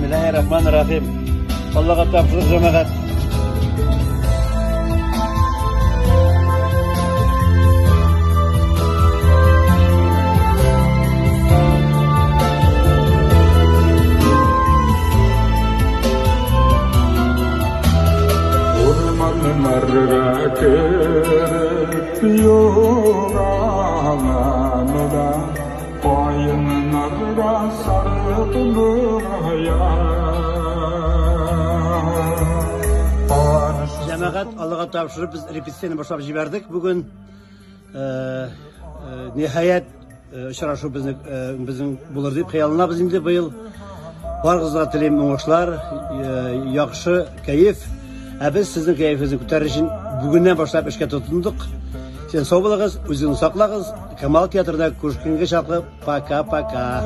Бисмиллаһир-рахманир-рахим. Аллага тапшырдык, җәмәгать. Урманнарга кереп югалам да, каеннарга сарып Җәмәгать, Аллага тапшырып, без репетицияне башлап җибәрдек бүген. Ниһаять, очрашу безнең булыр дип хыялланабыз инде быел. Барыгызга телим уңышлар, яхшы кәеф. Ә без сезнең кәефегезне күтәрер өчен бүгеннән башлап эшкә тотындык. Сез сау булыгыз, үзегезне саклагыз. Камал театрында күрешкәнгә чаклы пока-пока.